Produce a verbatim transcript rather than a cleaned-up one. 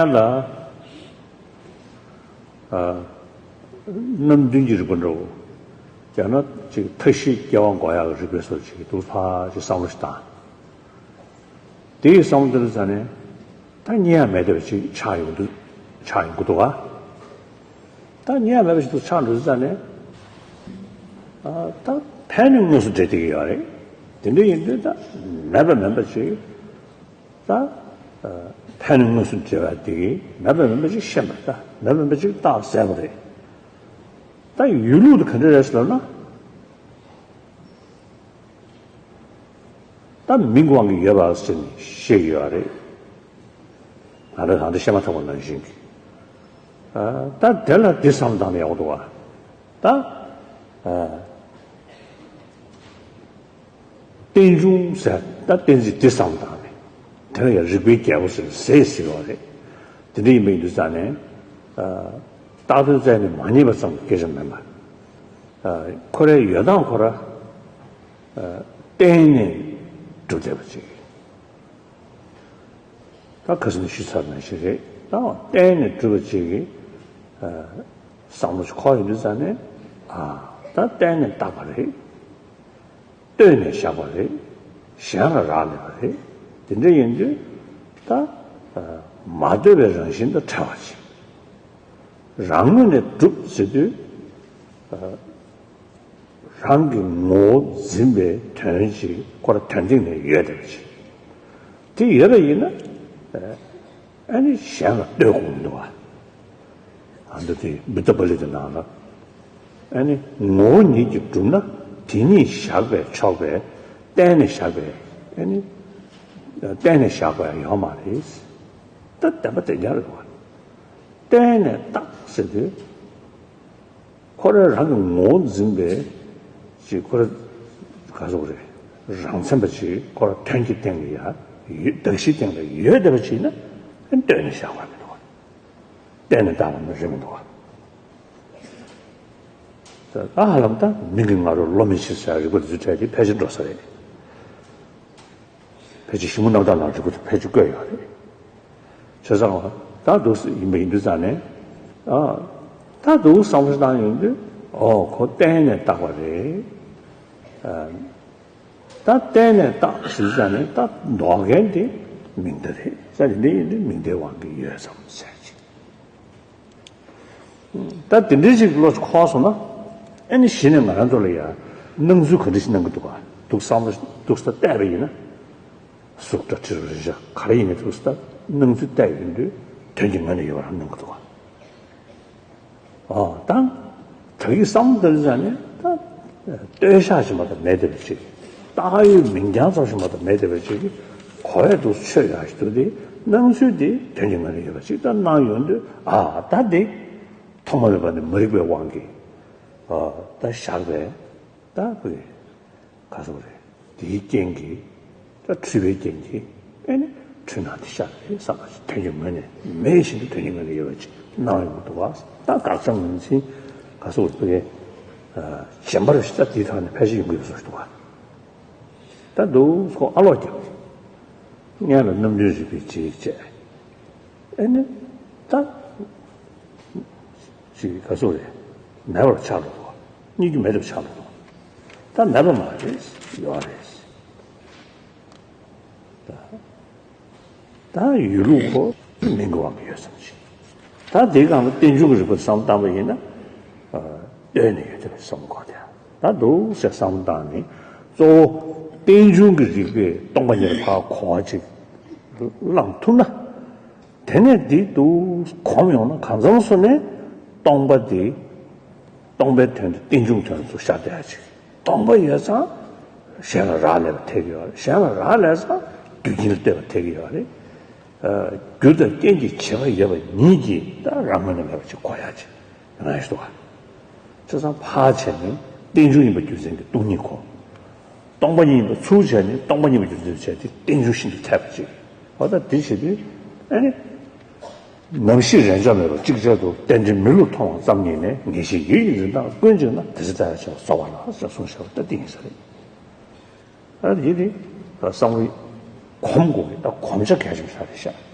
ཡང་ལ། ཨ། རྣམ་བདུན་གྱི་རིག་པ་འདྲ་བོ། ཡང་ན་ཅིག་མཐའ་བཞི་སྐྱེ་བ་འགོག་ཡག་གི་རིག་པའི་སོགས་ཅིག་འདུག་ཕར་ཅིག་བསམ་བློ་ཞིག་བཏང་། དེ་ཡི་བསམ་བློ་དེ་ལ་ཙ་ནས། ད་རྙེད་ཡ་མེད་བསྡད་པ་ཅིག་ཆགས་ཡོང་དུས་ཆགས་ཡོང་གི་འདུག་ག་ད་རྙེད་ཡ་མེད་པ་ཞིག་ཏུ་ཆགས་འགྲོ་དུས་ཙ་ནས། ཨ། ད་ཕན་ནི་དངོས་སུ་འབྲེལ་བསྡད་ཀྱི་ཡོད་རེད། དེ་འདྲ་ཡིན་དུས་ད་མེད་པ་མིན་པ་ཅིག་ད། ཨ། ཕན་ནི་དངོས་སུ་འབྲེལ་བ་དེ་གིས་མེད་པ་མིན་པ་ཅིག་ཤེས་པ། ད་མེད་པ་མིན་པ་ཅིག་རྟགས་གསལ་པོ་རེད། ད་ཡུལ་ལུགས་དེ་ག་འདྲ་རེད་ཟེར་ན། ད་མིང་གི་དབང་གིས་ཡོད་པ་ཟེར་ནས་བཤད་ཀྱི་ཡོད་རེད། ང་རང་གང་འདྲ་བཤད་མ་ཐུབ་པ་ནང་བཞིན་གྱི། ཨ། ད་དེ་ལ་འདི་བསམ་བཏང་ན་ཡག་པོ་འདུག་ག་ད། ཨ། རྟེན་འབྱུང་ཟེར། ད་གཏན་ཚིགས་འདི་བསམ་བཏང་ནས། དེ་ལ་ཡང་རིག་པའི་རྒྱལ་པོ་ཟེར་ཟས་ཟེར་བ་རེད། དེ་འདྲ་ཡིན་པ་ཡིན་དུས་ཙ་ནས། ཨ། རྟགས་དོན་རྩད་ནས་མ་རྙེད་པ་ཙམ་གྱི་སྐད་ཆ་མིན་པ། ཨ། ཁོ་རའི་ཡོད་སྟངས་ཁོ་ར། ཨ། བརྟེན་ནས་གྲུབ་བསྡད་པ་ཅིག་ད་ཁ་སང་ནས་ཞུས་ཚར་ནང་བཞིན་རེད། ད་བརྟེན་ནས་གྲུབ་པ་ཅིག་གི། ཨ། བསམ་བློ་ཞིག་འཁོར་ཡོང་དུས་ཙ་ནས། ཨ། ད་བརྟེན་ནས་བཏགས་པ་རེད། ལྟོས་ནས་བཞག་པ་རེད། གཞན་ལ་རག་ལས་པ་རེད། དེ་འདྲ་ཡིན་དུས་ད། ཨ། མ་ལྟོས་པའི་རང་བཞིན་དང་བྲལ་བ་ཅིག་རང་ངོས་ནས་གྲུབ་ཟེར་དུས། ཨ། རང་གི་ངོ་བོ་འཛིན་པའི་དོན་ཅིག་ཁོ་ར་དོན་སྟེང་ནས་ཡོད་བསྡད་པ་ཅིག་དེ་ཡོད་པ་ཡིན་ན། ཨ་ནི་གཞན་ལ་ལྟོས་དགོས་མི་འདུག་ག་ཨ། འདི་དེ་བི་ཏ་པ་ལི་དེ་ནང་ལ། ཨ་ནི་ངོ་བོ་ཉིད་ཀྱིས་གྲུབ་ན་དེ་ཉིད་བཞག་པས་ཆོག་པས། གཏན་ནས་བཞག་པས། ཨ་ནི་གཏན་ནས་བཞག་པ་ཡང་ཡོད་མ་རེད། ད་བདེན་པ་དེ་འདྲ་རེད་པ། བརྟེན་ནས་བཏགས་ཟེར་དུས། ཁོ་རང་རང་གི་ངོ་བོ་འཛིན་པའི་ཅིག་ཁོ་རང་ག་ཟེར་དགོས་རེད། རང་མཚན་པ་ཅིག་ཁོ་རང་དོན་གྱི་སྟེང་ལ་ཡ་ཡོད། གདགས་གཞིའི་སྟེང་ལ་ཡོད་བསྡད་པ་ཅིག་ན་ལྟོས་ནས་བཞག་པ་མི་འདུག་ག་གཏན་ནས་བཏགས་པ་ནི་རེད་མི་འདུག་ག་ད་ཧ་ལམ་ད་མིང་གི་ང་རོ་བློ་མི་ཕྱིར་ཟེར་རིག་པ་འདི་ཚོའི་གྲས་དེ་ཕལ་ཆེར་འགྲོ་ས་རེད། ཕལ་ཆེར་ཞིབ་མོ་རྣམ་ཐར་ནང་འབྲི་དགོས་དེ་ཕལ་ཆེར་བཀོད་ཡོད་རེད། བྱས་ཙང་ད་འདུག་ཡིན་པ་ཡིན་དུས་ཙང་ནས། ཨ། ད་འདུག་བསམ་བློ་བཏང་ཡོང་དུས། ཨོ། ཁོ་བརྟེན་ནས་བཏགས་པ་རེད། ཨ། ད་བརྟེན་ནས་བཏགས་ཟེར་དུས་ཙང་ནས་ད་འདོགས་མཁན་དེ་མིང་བརྡ་རེད། ས་དེ་འདྲ་ཡིན་དུས་མིང་བརྡའི་དབང་གིས་ཡོད་ཙམ་ཟེར་ཅིག་ད་དེ་འདྲའི་ཞིག་བློ་འཁོར་སོང་ན། ཨ་ནི་གཞི་ནས་ང་རང་ཚོ་ལ་ཡང་སྣང་ཚུལ་ག་འདྲ་ཞིག་སྣང་གི་འདུག་ག་འདུག་བསམ་བློ་འདུག་ས་བལྟས་པ་ཡིན་ན། གཟུགས་སྒྲ་དྲི་རོ་རེག་བྱ་ག་རེ་ཡིན་ནའི་འདུག་ས་སྣང་ཚུལ་བལྟས་ཡོང་དུས་དོན་གྱི་ངོས་ནས་ཡོད་པ་རང་སྣང་གི་འདུག་ག་ཨ། ད་ད་གིན་བསམ་བློ་བཏང་ཙང་ནས་ད། ལྟོས་བཞག་ཅིག་མ་གཏོགས་མེད་བསྡད་པ་ཅིག་བཏགས་ཡོད་མིང་རྐྱང་ཙམ་ཞིག་མ་གཏོགས་མེད་བསྡད་པ་ཅིག་གོ་ཡ་འདུག་ཆོས་ཡག་ཞིག་འདུག་དེ་སྣང་ཚུལ་དེ་དོན་གྱི་ངོས་ནས་ཡོད་པ་ཅིག་ད་སྣང་ཡོང་དུས། ཨ། ད་དེ་ཐོག་མ་མེད་པ་ནས་མ་རིག་པའི་དབང་གིས། ཨ། ད་བཞག་པས། ད་བུ་ག་སོགས་རེད། དེའི་རྐྱེན་གྱིས། ད་འཁྲུལ་པའི་རྐྱེན་གྱིས། ཨེ་ནི་འཁྲུལ་སྣང་དེ་ཤར་རེད་བསམ་པ་ཞིག་དོན་གྱི་ངོས་ནས་མེད་བཞིན་དུ་དོན་གྱི་ངོས་ནས་ཡོད་པ་ཅིག་སྣང་ཡོང་གི་འདུག་བ། ད་དགག་བྱ་ངོས་འཛིན་ག་སོགས་རེད། ཨ། གཞན་པ་རེ་ཞིག་ད་དེའི་ཐོག་ནས་ཕལ་ཆེར་ཡོང་གི་ཡོད་བཟོ་ཞིག་འདུག་བ། ད་འདུག་སེ་ཨ་ལོག་རྒྱབ། སྔོན་ལ་རྣམ་བདུན་རིག་པའི་རྗེས་བཅད། ཨེ་ནི་ད་ཅིག་ག་སོགས་རེད། མེད་པར་ཆགས་འགྲོ་འདུག་བ། རྙེད་རྒྱུ་མེད་པར་ཆགས་འགྲོ་འདུག་ད་མེད་པ་མ་རེད། ཡོད་རེད། ད་ད་ཡུལ་ལུགས་ཁོ་མིང་གི་དབང་གིས་ཡོད་ཙམ་ཞིག་ད་དེའི་སྒང་ལ་རྟེན་འབྱུང་གི་རིགས་པ་བསམ་བློ་བཏང་པ་ཡིན་ན། ཨ། ལྟོས་ནས་ཡོད་བསྡད་པའི་བསམ་བློ་འཁོར་དེ། ད་འདུག་སེ་བསམ་བློ་བཏང་ནས་གཙོ་བོ་རྟེན་འབྱུང་གི་རིགས་པས་སྟོང་པ་ཉིད་ལ་ཕར་གོ་བ་ཅིག་བླངས་ཐུབ་ན། དེ་ནས་འདི་འདུག་གོམས་ཡོང་ན་གང་འཚམ་སོ་ནས་སྟོང་པ་འདི། སྟོང་པའི་དོན་དེ་རྟེན་འབྱུང་དོན་དུ་ཤར་བསྡད་ཡ་ཅིག་སྟོང་པ་ཡོད་ཙང་གཞན་ལ་རག་ལས་པ་ཐེབས་ཀྱི་ཡོད་རེད། གཞན་ལ་རག་ལས་ཙང་རྒྱུ་རྐྱེན་ལ་ལྟོས་པ་ཐེབས་ཀྱི་ཡོད་རེད། ཨ། རྒྱུ་དང་རྐྱེན་གྱི་བྱེད་པ་ཡོད་པ་ཉིད་ཀྱིས་ད་རང་ངོས་ནས་མེད་པ་ཅིག་གོ་ཡ་ཅིག་ཡོང་ཡ་ཞིག་འདུག་ག་བྱས་ཙང་ཕར་བྱས་ནས་རྟེན་འབྱུང་ཡིན་པ་རྒྱུ་མཚན་གྱིས་སྟོང་ཉིད་གོ། སྟོང་པ་ཉིད་ཡིན་པ་ཚུར་བྱས་ནས་སྟོང་པ་ཉིད་ཡིན་པ་རྒྱུ་མཚན་བྱས་ཏེ་རྟེན་འབྱུང་ཤིན་ཏུ་འཐད་པ་ཅིག་འོ་ད་དེ་བྱེད་དུས་ཨ་ནི། ནམ་ཞིག་རེས་འཇོག་མེད་པར་ཅིག་ཅར་དུ་རྟེན་འབྲེལ་མི་བསླུར་མཐོང་བ་ཙམ་ཉིད་ནས་ངེས་ཤེས་ཡིད་ཀྱི་འཛིན་སྟངས་ཀུན་བྱུང་ན་དེ་ཚེ་ལྟ་བའི་ཆེ་བ་རྫོགས་པ་ལགས་ཞེས་གསུངས་བཞག་པ་ལྟ་སྟེ་ཡིན་ས་རེད། ཨ་ཡིན་ཏེ། བསམ་བློ་གོམས་དགོས་ཀྱི་ད་གོམས་ཆ་གལ་ཆེན་པོ་ཞིག་རེད་ཤག